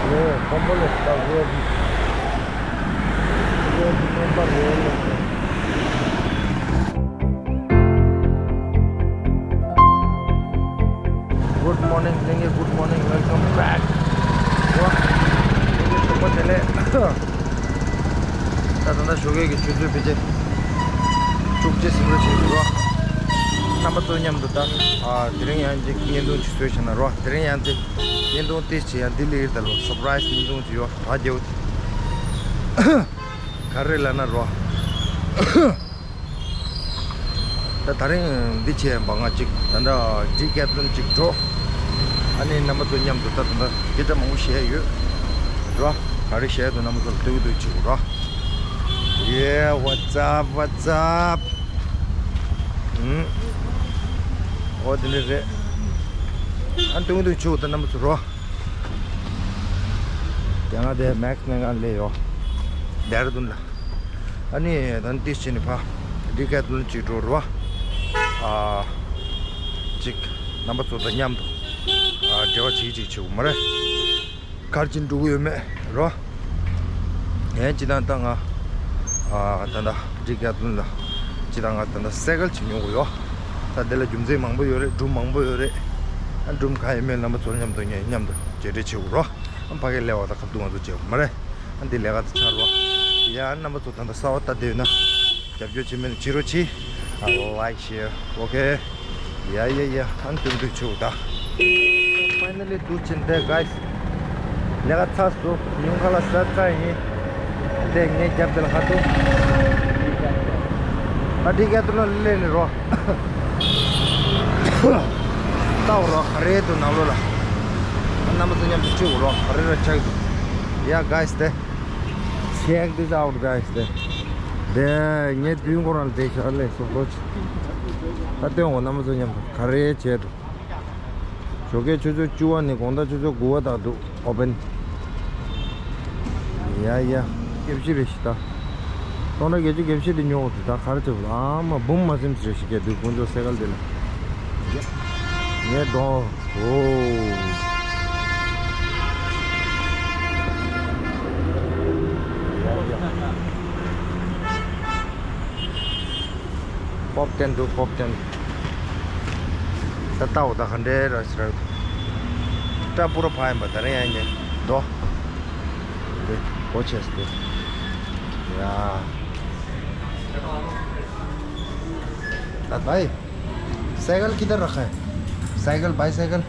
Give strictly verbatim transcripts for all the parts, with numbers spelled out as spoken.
ཨོ་ཁོམ་པ་ལ་ད་ཝི་ཨའི་པི། ཝི་ཨའི་པི་མེམ་པར་རེད་ལ། Good morning, ལྷན་རྒྱས། Good morning, welcome back. ལྷན་རྒྱས་ཚང་མ་བདེ་ལེགས། ད་ད་ལྟ་ཞོགས་ཀས་ཀྱི་ཆུ་ཚོད་ཕལ་ཆེར་བཅུ་གཅིག་ཟིན་འགྲོ་བྱེད་ཀྱི་རོ། རྣམ་པ་ཚོ་མཉམ་དུ་ད་ཨ་དེ་རིང་ཡང་ཅིག་བརྙན་ཐུང་ཅིག་བཟོས་བྱས་ན་རོ། དེ་རིང་ཡང་ཅིག་བརྙན་ཐུང་ཏིས་ཅིག་ཡང་འདི་ལ་ཡིར་ད་ལོ་སར་པ་རའི་སི་བརྙན་ཐུང་ཅིག་ཡོད་ད་རྒྱལ་བོ། ག་རེ་ལབ་ན་རོ། ད་ད་རིང་འདི་བྱས་པ་ང་གཅིག་ད་ལྟ་ཌི་ཀེ་ཐི་ལོན་གཅིག་འགྲོ། ཨ་ནི་རྣམ་པ་ཚོ་མཉམ་དུ་ད་ད་ལྟ་སྐད་ཆ་མང་པོ་བཤད་ཡོད་རོ། ག་རེ་བཤད་འདུག་རྣམ་པ་ཚོ་ལ་སྟོན་གྱི་འདུག་ཅིག་རོ། Yeah, what's up, what's up? ཨུམ། ཨོ་དེ་འདྲ་རེད། ཨ་སྟོན་གྱི་འདུག་ཅིག་ད་རྣམ་པ་ཚོ་རོ། དེ་སྔ་དེ་མེག་སི་ནང་ང་སླེབས་ཡོད། ལྡེ་ར་ལྡུན་ལ། ཨ་ནི་ད་ནི་ཏིས་ཅིག་ནི་ཕ་ཌི་ཀེ་ཐི་ལོན་གཅིག་འགྲོ་རོ། ཨ་ཅིག་རྣམ་པ་ཚོ་དང་མཉམ་དུ་ཨ་འབྲེལ་བ་བྱེད་ཅིག་བྱེད་དགོས་མ་རེད། གར་ཅིག་འགྲོ་གི་ཡོད་མེད་རོ། ངས་ཅི་དང་ད་ང་ཨ་ད་ལྟ་ཌི་ཀེ་ཐི་ལོན་ལ་ཅི་དང་ང་ད་ལྟ་སའི་ཀལ་ཅིག་ཉོ་དགོས་ཡོད། ད་དེ་ལ་རྒྱུ་མཚན་མང་པོ་ཡོད་རེད། སྒྲུང་མང་པོ་ཡོད་རེད། ཨ་སྒྲུང་ག་ཡོད་མེད་རྣམ་པ་ཚོ་མཉམ་དུ་ངས་མཉམ་དུ་མཇལ་འཕྲད་བྱེད་དགོས་རོ། ཨ་ཕ་གི་ལས་བ་དང་ཁ་ཐུག་ང་ཚོ་བྱེད་དགོས་མ་རེད། ཨ་འདི་ལས་ཀ་དེ་ཆགས་རོགས། ཡ་རྣམ་པ་ཚོ་ད་ལྟ་གསར་པ་ལྟ་བསྡད་ཡོད་ན་རྒྱབ་སྐྱོར་བྱེད་མེད་ན་བྱེད་རོགས་གྱིས། ཨ་ལའིཀ་ཤེར་ཨོ་ཁེ། ཡ་ཡ་ཡ་ཨ་ནི་ཏུང་ཏུང་ཆུ་ད། Finally འདུག་ཅིང་འདི་གཱས། ལས་ཀ་ཚར་སོང་། ཉུང་ཁ་ལ་ཟ་ཚར་ཡིན། འདི་ངའི་རྒྱབ་དེ་ལ་ཁ་ཐུག་ད་ཌི་ཀེ་ཐི་ལོན་སླེབས་ནས་རོ། ལྟ་འོ་རོ་ག་རེ་འདུག་ནང་ལོགས་ལ། རྣམ་པ་ཚོ་མཉམ་དུ་བཅུག་རོ་ག་རེ་ར་ཆགས་འདུག་ཡ་གཱས་དེ། Check this out, guys. དེ། དེ་ངས་མདུན་སྐོར་ལ་བསྡད་ཤག་ལས་སོ་ལོ་ཅི། ད་སྟོན་འོ་རྣམ་པ་ཚོ་མཉམ་དུ་ག་རེ་བྱས་འདུག་ཞོགས་ཀས་ཆུ་ཚོད་བཅུ་པ་ནས་དགོང་དག་ཆུ་ཚོད་དགུ་པ་དག་འདུག་ཨོ་པན། ཡ་ཡ། བརྒྱད་ཅུ་རེ་ཞིག་ད། སྟོང་ཕྲག་བརྒྱད་ཅུ་བརྒྱད་ཅུ་དེ་ཉོ་འོ་དེ་ད་ག་རེ་བྱེད་དགོས་ཨ་མ་འབུམ་མ་ཟིན་རེ་ཞིག་སྐྱེས་འདུག་དཀོན་མཆོག་སེ་གལ་དེ་ལ། ངས་འགྲོ། ཨོ། Pop ten འདུག Pop ten། ད་ལྟ་འོ་ད་ག་འདྲའི་ར་ཞིག་ར། སྐྲ་སྤུ་ར་ཕ་ཡིན་པ་ད་རེ་ཡང་ཉེ་འདོ། འདི་གོ་ཆེས་ཏེ། ཡ། ད་ད་ཡི། साइकिल किधर रखा है? Cycle, bicycle?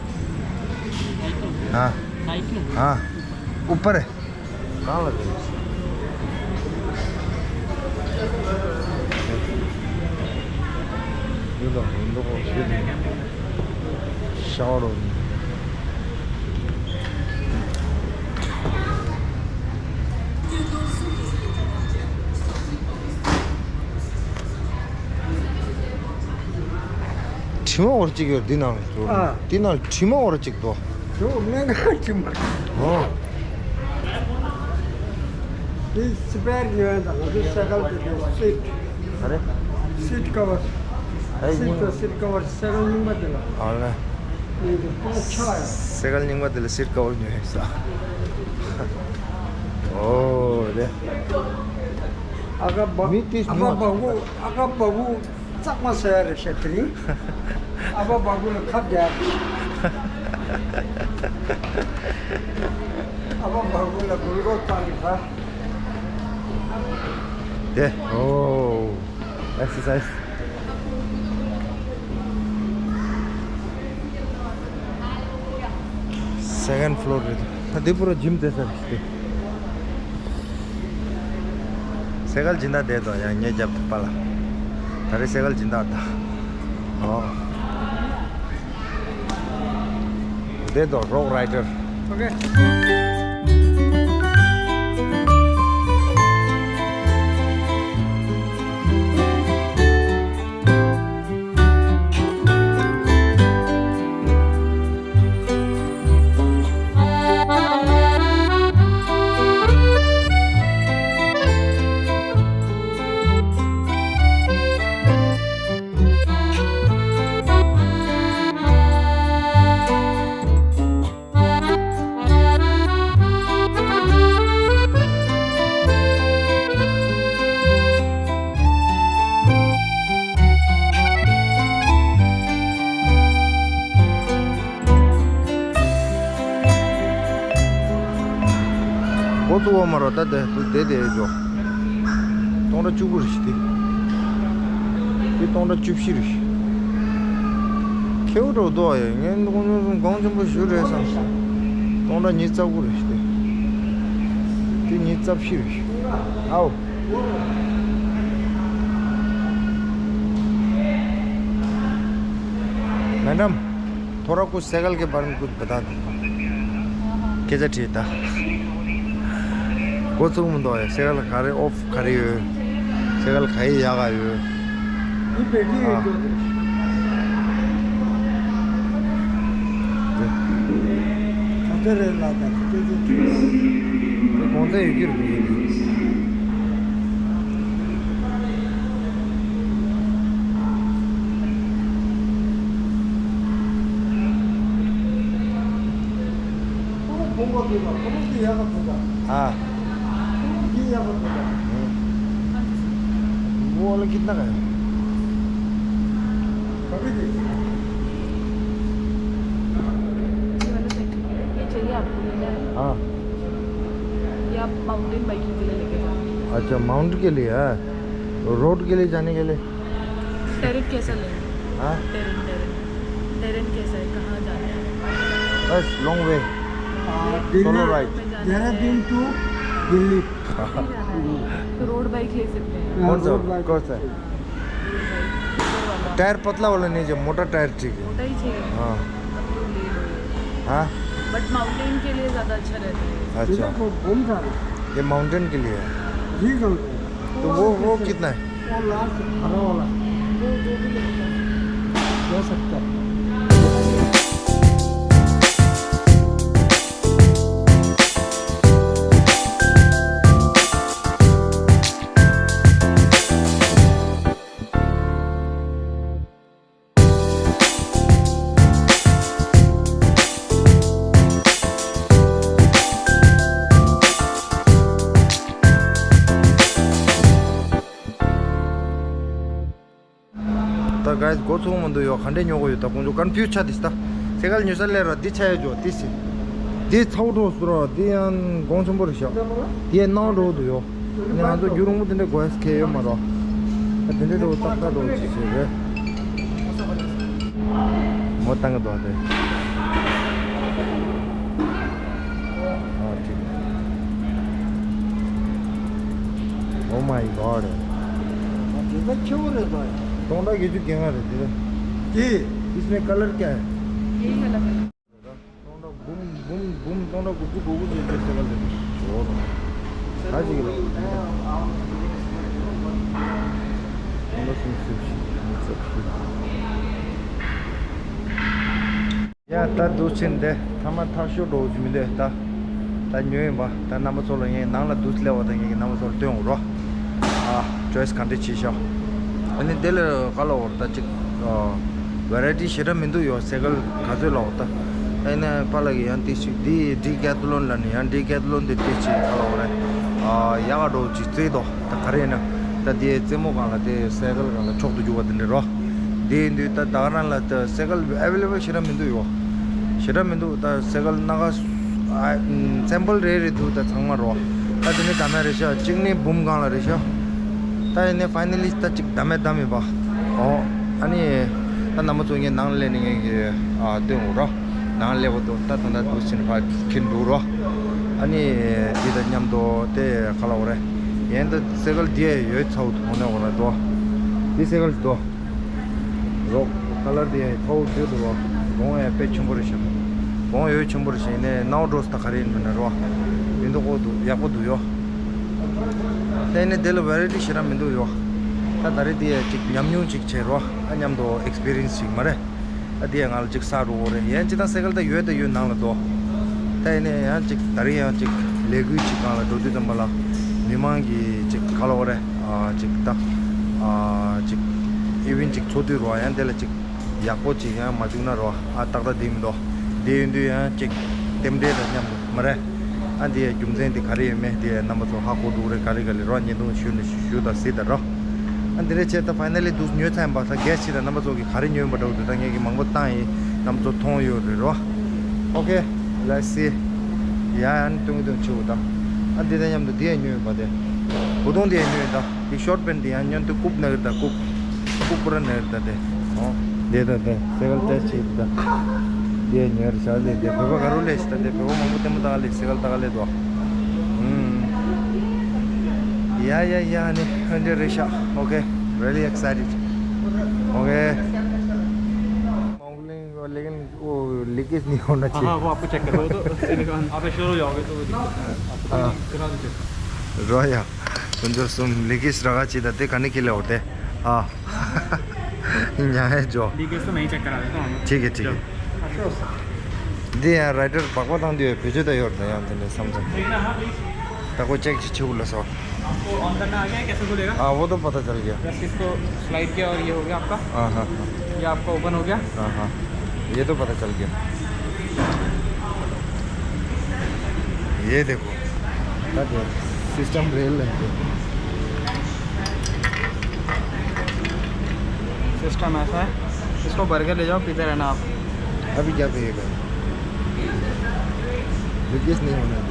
हाँ। साइकिल? हाँ। ऊपर है। कहाँ लगे? ये तो हिंदू को शावर हो गई। དྲི་མ་འོར་གཅིག་ཡོད་འདི་ནང་ལ། ཨ། འདི་ནང་ལ་དྲི་མ་འོར་གཅིག་འདུག་དུ་སྨན་ཁང་དྲི་མ། ཨོ། འདི་སི་པེར་ཡོད་དང་ང་ཚོའི་སེ་གལ་དེ་དེ་སིཊ། ག་རེ། སིཊ་ཀ་བར། ཨེ་སིཊ་དང་སིཊ་ཀ་བར་སེ་གལ་རྙིང་པ་དེ་ལ། ཨ་ལེ། འདི་དེ་སྤུ་ཆ་ཡ། སེ་གལ་རྙིང་པ་དེ་ལ་སིཊ་ཀ་བར་ཉོས་ཡོད་ས། ཨོ་རེད། ཨ་ཁ་བ། མི་དེ་ཨ་ཁ་ཉོ་བ་བུ། ཨ་ཁ་བ་བུ། གཙང་མ་ཟེར་ཡ་རེད་ཤག་དེ་རིང་། ཨ་ཕ་བ་གུ་ལ་ཁབ་རྒྱག་ཨ་ཕ་བ་གུ་ལ་གུ་ལུ་ཀོ་བཏང་གི་ད། དེ། ཨོ། ཨེག་སར་སའི་ཛི། སེ་ཀེན་ཌི་ཕི་ལོར་རེད། ད་འདི་པུ་ར་ཇིམ་བསྡད་ས་རེད་ཤག་དེ། སེ་གལ་སྦྱིན་བདག་བསྡད་དོ་ཡང་ངའི་རྒྱབ་ཏུ་པཱ་ལགས། ད་རེས་སེ་གལ་སྦྱིན་བདག་ད། ཨོ། བསྡད་དོ་རོག་རའི་ཌར། ཨོ་ཁེ། ཁོ་ཚོ་བ་མ་རོ་ད་དེ་ཚོ་དེ་དེ་འཇོག་སྟོང་ཕྲག་བཅུ་དགུ་རེད་ཤི་དེ། དེ་སྟོང་ཕྲག་བཅུ་བཞི་རེད་ཤི། ཁེའུ་འགྲོ་འདུག་ཡ། ངས་ཀོང་ཆུང་སུམ་གོང་ཆེན་པོ་ཞུ་རེད་བསམ་སོང་། སྟོང་ཕྲག་ཉི་ཤུ་རྩ་དགུ་རེད་ཤི་དེ། དེ་ཉི་ཤུ་རྩ་བཞི་རེད་ཤི། ཨའོ། मैडम, थोड़ा कुछ साइकिल के बारे में कुछ बता दो। कैसे ठीक था? गोचुम दो है, साइकिल खा रहे, ऑफ खड़ी हुई। साइकिल खाई जागा हुई। ये बैठी है हाँ। जो खतरे लाता, खतरे तो ये कौन सा यूट्यूब वीडियो? हाँ। वो वाला कितना का है? ये चाहिए आपको, लेना है? हाँ। ये आप माउंटेन बाइकिंग के लिए लेके जाओ। अच्छा, माउंट के लिए है, रोड के लिए जाने के लिए। टेरेन कैसा लेंगे? हाँ? Terrain, terrain. टेरेन कैसा है? कहाँ जाना है? बस long way. Solo ride. Dehradun to Delhi. नहीं जाना है। तो रोड बाइक ले सकते हैं। कौन सा? Road bike. कौन सा? टायर पतला वाला नहीं चाहिए, मोटा टायर ठीक है। मोटा ही चाहिए। हाँ। तब तो ले लो। हाँ? बट माउंटेन के लिए ज़्यादा अच्छा रहता है। अच्छा। ये माउंटेन के लिए है। तो वो, वो कितना है? वो लास्ट हरा वाला। वो जो भी लगता है। हो सकता है। ད་གཱས་འགོ་ཚུགས་མ་འདུག་ཡོ། ག་འདྲས་ཉོ་གི་ཡོད། ད་ཁོང་ཚོ་ཀོན་ཕིའུ་ཆ་དེ་ད་སེ་གལ་ཉོ་ས་ལས་ར་འདི་ཆ་ཡོད་ཇོ། དེ་སི་འདི་ཚ་བོ་འགྲོ་སུ་ར། འདི་ཡང་གོང་ཆེན་པོ་རེད་ཤག་འདི་ཡང་ནང་འགྲོ་འདུག་ཡོ། ནི་ང་ཚོ་རྒྱུ་རུང་པོ་དེ་འདྲས་དགོས་ཁེལ་ཡོད་མ་རོ། ད་དེ་འདྲས་འགྲོ་ཏག་ཏག་འགྲོ་ཅི་ཞིག་རེད། མོ་བཏང་གི་འདུག་དེ། ཨ་ཅིག Oh my god. དེ་ད་ཆེ་བོ་རེད་དོ། སྟོང་ཕྲག་བརྒྱད་ཅུ་གྱ་ལྔ་རེད་དེ། དེ། इसमें कलर क्या है? यही वाला कलर। སྟོང་ཕྲག་འབུམ་འབུམ་སྟོང་ཕྲག་དགུ་བཅུ་གོ་དགུ་ཅན་ཅན་ཟེར་བ་ལས་ཇོ་རོ། ད་ཅིག་ལ། སྟོང་ཕྲག་སུམ་ཅུ་སོ་བཞི། ཉི་ཤུ་རྩ་བཞི། ཡ་ད་འདུག་ཕྱིན་ཏེ་ཐ་མ་ཐག་ཤོར་འགྲོ་གི་མི་འདུག་ད་ད་ཉོས་ཡིན་པ། ད་རྣམ་པ་ཚོ་ལ་ངས་ནང་ལ་འདུག་སླེབས་པ་དང་ངས་ཀྱི་རྣམ་པ་ཚོར་སྟོན་འོང་རོ། ཨ་ཅོའི་སི་ག་འདྲ་བྱེད་ཤག་ཨ་ནི་དེ་ལ་ག་ལ་འོར་ད་ཅིག་ཨ་ཝེ་རའི་ཊི་ཞེ་དྲག་མི་འདུག་ཡོ། སེ་གལ་ག་ཚོད་ལ་འོར་ད། ཨ་ནི་པཱ་ལགས་ཀྱིས་ཡང་དེ་ཞིག་འདི་ཌི་ཀེ་ཐ་ལོན་ལ་ནི་ཡང་ཌི་ཀེ་ཐ་ལོན་དེ་དེ་ཅིག་ག་ལ་འོར་རེད། ཨ་ཡག་ག་འགྲོ་ཅིག་བརྩེ་དོ། ད་ག་རེ་ཡིན་ན་ད་དེ་རྩེད་མོ་སྒང་ལ་དེ་སེ་གལ་སྒང་ལ་མཆོག་ཏུ་གྱུར་པ་དེ་འདྲ་རོ། དེ་ཡིན་དུས་ད་ད་ག་རང་ལ་ད་སེ་གལ་ཨེ་ཝེ་ལེ་བལ་ཞེ་དྲག་མི་འདུག་ཡོ། ཞེ་དྲག་མི་འདུག་ད་སེ་གལ་སྣ་ཁ་ཨ་སེམ་པལ་རེ་རེ་འདུག་ད་ཚང་མ་རོ། ད་དེ་ནི་ད་མེད་རེད་ཤག་གཅིག་ནི་འབུམ་སྒང་ལ་རེད་ཤག་ད་ཡིན་ནའི་ཕའི་ནལ་ལི་ད་གཅིག་ད་མེད་ད་མེད་པ། ཨོ། ཨ་ནི་ད་རྣམ་པ་ཚོ་ངས་ནང་སླེབས་ནས་ངས་ཀྱི་ཨ་སྟོན་འོང་རོ། ནང་སླེབས་པ་དང་ད་ད་ད་འདུག་ཕྱིན་ཕ་ཁྱེར་འདུག་རོ། ཨ་ནི་འདི་དང་མཉམ་དུ་དེ་ག་ལ་འོ་རེད། ཡན་ད་སེ་གལ་འདི་ཡང་ཡོད་ཚ་བོ་དུ་འོ་ན་འོ་ན་དོ། འདི་སེ་གལ་དོ། རོ། ཀ་ལར་དེ་ཡང་ཚ་བོ་བྱོས་འདུག་རོ། གོང་ཡང་དཔེ་ཆེན་པོ་རེད་ཤག་གོང་ཡོད་ཆེན་པོ་རེད་ཤག་ཡིན་ནའི་ནའོ་འགྲོ་ས་ད་ག་རེ་ཡིན་མིན་ན་རོ། ཡིན་མདོག་ཁོག་འདུག་ཡག་པོ་འདུག་ཡོ། ད་ཡིན་ནའི་དེ་ལ་ཝེ་རའི་ཊི་ཞེ་དྲག་མི་འདུག་ཡོ། ད་ད་རེས་དེ་ཡང་ཅིག་ཉམས་མྱོང་ཅིག་བྱས་རོ། ཨ་མཉམ་དུ་ཨེག་སི་པི་རི་ཡན་སི་ཅིག་མ་རེད། ཨ་དེ་ཡང་ང་ལ་ཅིག་གསར་འགྲོ་གི་རེད། ཡང་ཅིག་ད་སེ་གལ་ད་ཡོད་ད་ཡོད་ནང་ལ་འདུག་ད་ཡིན་ནའི་ཡང་ཅིག་ད་རེས་ཡང་ཅིག་ལས་འགུལ་ཅིག་སྒང་ལ་འགྲོ་དུས་ཙམ་པ་ལ་མི་མང་གིས་ཅིག་ག་ལ་འོ་རེད། ཨ་ཅིག་ད་ཨ་ཅིག་ཨི་ཝེན་ཊི་ཅིག་ཚོགས་དུས་རོ། ཡང་དེ་ལ་ཅིག་ཡག་པོ་ཅིག་ཡང་མ་བྱུང་ན་རོ། ཨ་ཏག་ཏག་དེ་མི་འདུག་དེ་ཡིན་དུས་ཡང་ཅིག་རྟེན་འབྲེལ་དང་མཉམ་དུ་མ་རེད། ཨ་འདི་ཡ་རྒྱུ་མཚན་དེ་ག་རེ་ཡོད་མེད་དེ་ཡ་རྣམ་པ་ཚོ་ཧ་གོ་འགྲོ་གི་རེད། ག་རེ་ག་ལེ་རོ། བརྙན་ཐུང་ཞུ་ནས་ཞུ་དང་གཟིགས་དང་རོ། ཨ་འདི་འདྲ་བྱས་ད་ཕའི་ནལ་ལི་འདུག་ཉོས་ཚར་ཡིན་པ། ད་གེ་སི་ཅིག་དང་རྣམ་པ་ཚོ་གིས་ག་རེ་ཉོས་ཡིན་པ་འདྲ་བོ་འདུག་ད་ངས་ཀྱི་མང་པོ་བཏང་ཡིན། རྣམ་པ་ཚོ་མཐོང་ཡོད་རེད་རོ། ཨོ་ཁེ། ལེ་སི། ཡ་ཨ་ནི་ཏུང་ཏུང་ཆུ་བོ་དང་། ཨ་འདི་དང་མཉམ་དུ་འདི་ཡང་ཉོས་པ་དེ། གོ་དོང་འདི་ཡང་ཉོས་ད། འདི་ཤོར་པན་འདི་ཡང་ཉོས་འདི་རྐུབ་ན་གི་ད་རྐུབ། རྐུབ་པུ་ར་ན་གི་ད་དེ། ཨོ། འདི་ད་དེ་སེ་གལ་ཏེ་ཆེ་ད། འདི་ཡང་ཉོས་ར་ཤ་ལེ་དེ་བོད་པ་ག་རུ་ལེ་ཤ་ད་དེ་བོད་པ་མང་པོ་ལྟད་མོ་ལྟ་ག་ལེ་སེ་གལ་ལྟ་ག་ལེ་དོ། ཨུམ། ཡ་ཡ་ཡ་ནི་ཨ་འདྲ་རེད་ཤག Okay, really excited. Okay. लेकिन वो लीकेज नहीं होना चाहिए। हाँ, वो आपको चेक करना, वो तो सिलिकॉन। आप इंश्योर हो जाओगे तो वो दिक्कत नहीं है। आपको हाँ। करा दो चेक। रोया, तुम जो तुम लीकेज रखा चाहिए थे, खाने के लिए होते। हाँ। यहाँ है जो। लीकेज तो मैं ही चेक करा देता हूँ। ठीक है, ठीक है। འདི་ཡང་རའི་ཌར་སྦག་སྦག་བཏང་དུས་བེད་སྤྱོད་ད་ཡོད་ད་ཡང་དེ་འདྲ་བསམ་བསམ། ད་ཁོ་ཅེག་ཅིག་བྱེད་དགོས་ལ་སོ། आपको ऑन करना आ गया है, कैसे खुलेगा? हाँ, वो तो पता चल गया। बस इसको स्लाइड किया और ये हो गया आपका। हाँ, हाँ, हाँ। ये आपका ओपन हो गया। हाँ, हाँ, ये तो पता चल गया। ये देखो, सिस्टम रेल है। सिस्टम ऐसा है, इसको भर के ले जाओ, पीते रहना आप। अभी क्या पिएगा? रिप्लेस नहीं होना है।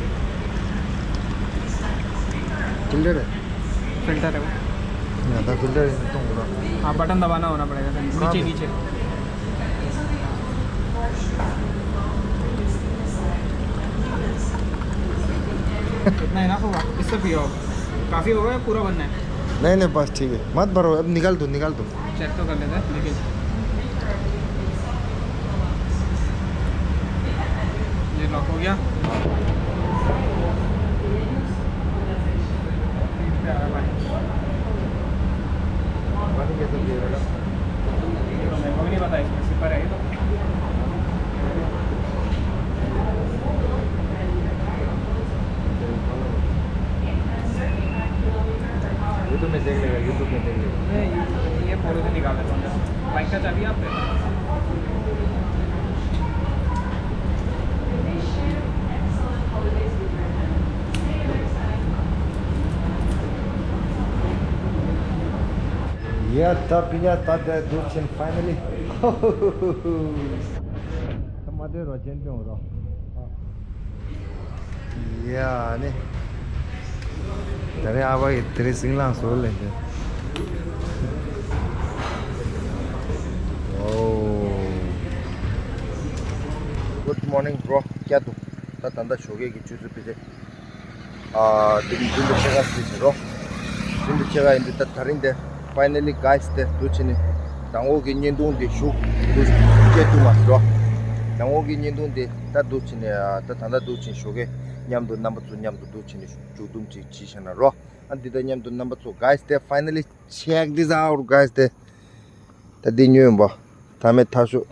फिल्टर है। फिल्टर है वो। यहाँ था फिल्टर है, तो होगा। हाँ, बटन दबाना होना पड़ेगा। हाँ, नीचे, नीचे। इतना इनफ होगा, इससे पियो। काफ़ी होगा या पूरा बनना है? नहीं, नहीं, बस ठीक है, मत भरो, अब निकाल दो, निकाल दो। चेक तो कर लेते हैं, लेकिन ये लॉक हो गया। पानी कैसे पिएगा? मेरे को भी नहीं पता, इसमें सिपर है ये तो। YouTube में देख लेगा, YouTube में देख लेगा। नहीं, ये, ये फोटो से निकाल देता हूँ। बाइक का चाबी आप पे। ཡ་ད་པི་ཉ་ད་དེ་འདུག་ཕྱིན་ཕའི་ནལ་ལི། ད་མ་དེ་རོ་ཅན་ཅུང་རོ། ཡ་ནི། ད་རེ་ཨ་བ་ཡི་དེ་རེ་སིང་ལང་སོ་ལེ་དེ། ཨོ། Good morning, bro. ཀྱ་དུ། ད་ད་ད་ཞོགས་ཀས་ཀྱི་ཆུ་ཚོད་པི་ཚེ། ཨ། དེ་རིང་རྒྱུན་དུ་ཕྱེད་ཀ་ཞིག་བྱེད་རོགས། རྒྱུན་དུ་ཕྱེད་ཀ་ཡིན་དུས་ད་ད་རིང་དེ། Finally, guys, དེ་འདུག་བྱས་ནས་དང་པོ་གི་བརྙན་ཐུང་དེ་ཞུགས་འདུག་སྐྱེ་ཐུབ་མ་སོང་། དང་པོ་གི་བརྙན་ཐུང་དེ་ད་འདུག་བྱས་ནས་ད་ད་ད་འདུག་བྱས་ནས་ཞོགས་ཀས་མཉམ་དུ་རྣམ་པ་ཚོ་མཉམ་དུ་འདུག་བྱས་ནས་མཇུག་བསྡོམས་ཅིག་བྱས་བཞག་ན་རོགས། ཨ་འདི་ད་མཉམ་དུ་རྣམ་པ་ཚོ། Guys, དེ་finally check this out, guys, དེ། ད་འདི་ཉོས་ཡིན་པ། ཐ་མའི་ཐ་ཤོ།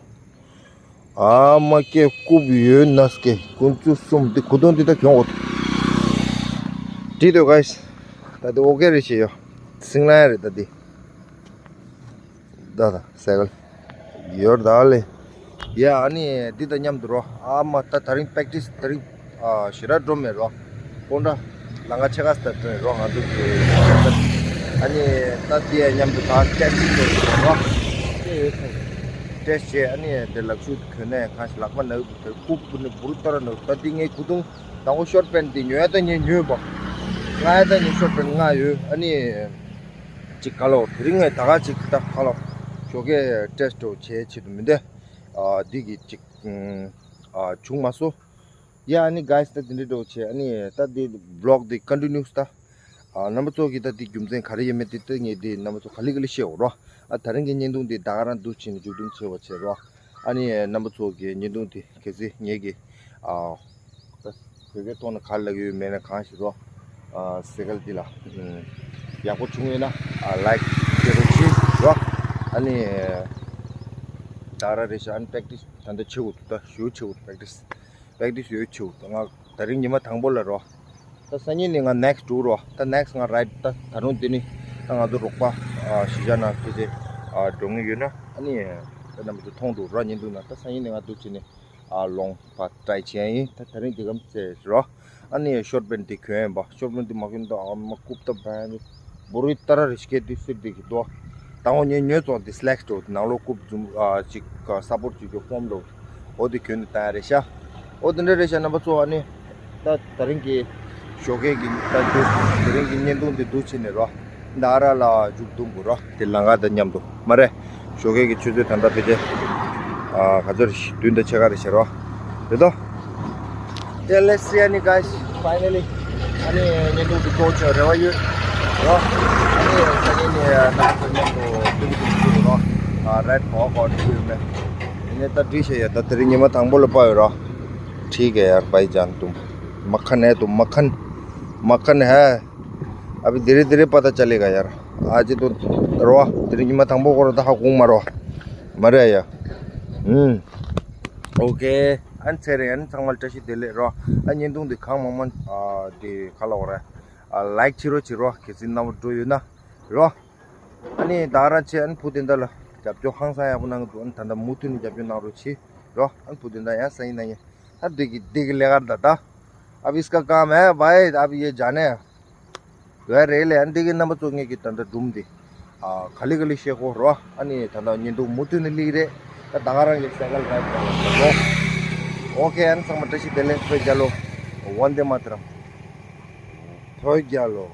ཨ་མ་ཀེ་རྐུབ་ཡོད་ན་སྐེ་ཀུན་བཅུ་གསུམ་འདི་གུ་དོན་འདི་ད་གྱོང་འོ། འདི་དོ་ག་ད་འདི་ཨོ་ཀེ་རེད་ཤེས་ཡོ། སིང་ལ་རེད་ད་འདི། ད་ད་སེ་གལ་ཡོར་ད་ལེ། ཡ་ཨ་ནི་འདི་ད་མཉམ་དུ་རོ། ཨ་མ་ད་ད་རིང་པེག་ཊིས་ད་རིང་ཨ་ཞེ་དྲག་འགྲོ་མེད་རོ། ཀོང་ཏྲ་ལང་ཀ་ཆེ་ཁ་སྟབས་བསྟུན་རོགས། ང་ཚོ་གི་ཨ་ནི་ད་འདི་ཡང་མཉམ་དུ་ད་ཊེ་སི་ཊིང་འགྲོ་རོགས། ཊེ་སི་ཊི་བྱས་ཨ་ནི་དེ་ལག་ཤུ་གོན་ནས་གང་ཞིག་ལག་པ་ན་ཡོད་དེ་རྐུབ་ཀུན་ནས་འབུར་ལྟར་ན་ད་འདི་ངའི་གུ་དུང་དང་པོ་ཤོར་པན་འདི་ཉོ་ཡ་ད་ངས་ཉོས་པ། ང་ཡ་ད་ངས་ཤོར་པན་ལྔ་ཡོད། ཨ་ནི་ཅིག་ག་ལོ་དེ་རིང་ངས་ད་ག་ཅིག་ད་ག་ལོ་ཞོགས་ཀས་ཊེ་སི་ཊི་འགྲོ་བྱས་ཆེད་དུ་མི་འདོད། ཨ་འདི་གི་ཅིག་ཨ་བྱུང་མ་སོང་། ཡ་ཨ་ནི་གཱས་ད་དེ་འདྲ་འགྲོ་བྱས་ཨ་ནི་ད་འདི་བི་ལོག་འདི་ཀོན་ཊི་ནིའུ་སི་ད། ཨ་རྣམ་པ་ཚོ་གི་ད་འདི་རྒྱུ་མཚན་ག་རེ་ཡོད་མེད་འདི་ད་ངས་འདི་རྣམ་པ་ཚོ་ག་ལེ་ག་ལེ་བཤད་འོ་རོ། ཨ་ད་རིང་གི་བརྙན་ཐུང་འདི་ད་ག་རང་འདུག་བྱས་ནས་མཇུག་བསྡོམས་བྱས་པ་བྱས་རོ། ཨ་ནི་རྣམ་པ་ཚོ་གི་བརྙན་ཐུང་འདི་གལ་སྲིད་ངས་གི་ཨ་ད་བོད་སྐད་ཐོག་ནས་ག་རེ་ལབ་ཀྱི་ཡོད་མེད་ན་གང་ཞིག་རོ། ཨ་སེ་གལ་འདི་ལ་ཡག་པོ་བྱུང་ཡོད་ན་ཨ་ལའིཀ་སྐྱེ་རོགས་གྱིས་རོ། ཨ་ནི་ད་ག་རང་རེད་ཤག་ཨ་ནི་པེག་ཊིས་ད་ལྟ་བྱེད་དགོས་འདུག་ད་ཞུ་བྱེད་དགོས་འདུག་པེག་ཊིས། པེག་ཊིས་ཡོད་ཆེ་བོ། ང་ད་རིང་ཉི་མ་དང་པོ་ལ་རོ། ད་སང་ཉིན་ནས་ང་ནེག་སི་ཊི་འགྲོ་རོ། ད་ནེག་སི་ཊི་ང་རའི་ཌི་ད་ད་རུང་དེ་ནི་ད་ང་ཚོ་རོགས་པ་ཨ་གཞིས་ཆགས་ནང་དེ་ཚེ་ཨ་འགྲོ་ངེས་ཡོད་ན་ཨ་ནི་ད་རྣམ་པ་ཚོ་མཐོང་འདུག་རོ། བརྙན་ཐུང་ནང་ད་སང་ཉིན་ནས་ང་འདུག་བྱས་ནས་ཨ་ལོང་པ་ཊྲའི་བྱས་ཡིན། ད་ད་རིང་འདི་གམ་ཚེ་རོ། ཨ་ནི་ཤོར་པན་འདི་གྱོན་ཡིན་པ། ཤོར་པན་འདི་མ་གྱོན་ད་ཨ་མ་རྐུབ་ད་བན་འདི་བོ་རི་ཏ་ར་རི་ཤི་ཀེ་འདི་སིར་འདི་གི་དོ། དང་པོ་ཉོས་ཉོས་ཙང་འདི་སི་ལེག་སི་འགྲོ་ནང་ལོགས་རྐུབ་འཛུམ་ཨ་ཅིག་ས་པོར་ཊི་ཅིག་གི་ཕོམ་འགྲོ། འོ་འདི་གྱོན་ནས་བཏང་ཡ་རེད་ཤག་འོ་འདི་འདྲ་རེད་ཤག་རྣམ་པ་ཚོ། ཨ་ནི་ད་ད་རིང་གི་ ཞོགས་ཀས་ཀྱི་ད་དུ་དེ་རིང་གི་བརྙན་ཐུང་འདི་འདུག་བྱས་ནས་རོ། ད་ར་ལ་མཇུག་བསྡོམས་དགོས་རོ། དེ་ལམ་ཁ་དང་མཉམ་དུ་མ་རེད། ཞོགས་ཀས་ཀྱི་ཆུ་ཚོད་ད་ལྟ་ཕལ་ཆེར་ཨ་ག་ཚོད་རེད། བདུན་དང་ཕྱེད་ཀ་རེད་ཤག་རོ། རེད་དོ། Yeah, let's see, any guys. Finally, ཨ་ནི་བརྙན་ཐུང་འདི་ཚོ་ཆོ་རེ་བ་ཡོད་རོ། ཨ་ནི་ས་གནས་ནས་ནང་ཚོ་མཉམ་དུ་ཏུག་ཏུག་ཏུག་རོ། ཨ་རེད་གོ་གོ་ཏུག་ཡོད་མེད། ཡིན་ནའི་ད་བྲིས་བྱས་ཡ། ད་དེ་རིང་ཉི་མ་དང་པོ་ལ་པ་ཡོད་རོ། ཁྲིག་གེ་ཡར་བའི་ཅང་དུ་མ་ཁན་ཨེ་དུ་མ་ཁན། མ་ཁན་ཧེ། ཨ་བི་དེ་རེ་དེ་རེ་པ་ད་ཅ་ལེ་ག་ཡར། ཨ་ཅི་དུ་རོ། དེ་རིང་ཉི་མ་དང་པོ་ཁོ་ར་ད་ཧ་གོང་མ་རོ། མ་རེད་ཡ། ཨུམ། ཨོ་ཀེ། ཨན་ཚེ་རིང་ཨན་ཚང་མ་ལ་བཀྲ་ཤིས་བདེ་ལེགས་རོ། ཨ་བརྙན་ཐུང་འདི་གང་མང་མང་ཨ་འདི་ག་ལ་འོ་རེད། ཨ་ལའིཀ་བྱེད་རོགས་བྱེད་རོགས། གལ་སྲིད་རྣམ་པ་འགྲོ་ཡོད་ན་རོ། ཨ་ནི་ད་རང་ཆེ་ཨན་བུ་དེ་འདྲ་ལ་རྒྱབ་སྐྱོར་ཧང་སང་ཡག་པོ་གནང་གི་འདུག་ཨ་ནི་ད་ལྟ་མུ་མཐུད་ནས་རྒྱབ་སྐྱོར་གནང་རོགས་བྱེད་རོ། ཨ་ནི་བུ་དེ་འདྲ་ཡང་ས་ཡིན་ན་ཡིན། ཨ་འདི་གི་འདི་གི་ལས་ཀར་ད་ད། अब इसका काम है भाई, अब ये जाने हैं। ཝེ་རེད་ལེ། ཨ་འདི་གི་རྣམ་པ་ཚོ་ངེད་ཀྱི་ད་ལྟ་སྒྲུང་འདི་ཨ་ག་ལེ་ག་ལེ་བཤད་གོ་རོ། ཨ་ནི་ད་ལྟ་བརྙན་ཐུང་མུ་མཐུད་ནས་ལིག་རེད། ད་ད་ག་རང་གི་སའི་ཀལ་རའིཌ་གནང་རོ། ཨོ་ཀེ། ཨ་ནི་ཚང་མ་བཀྲ་ཤིས་བདེ་ལེགས། བོད་རྒྱལ་ལོ། ཝན་དེ་མ་ཏ་རམ། བོད་རྒྱལ་ལོ།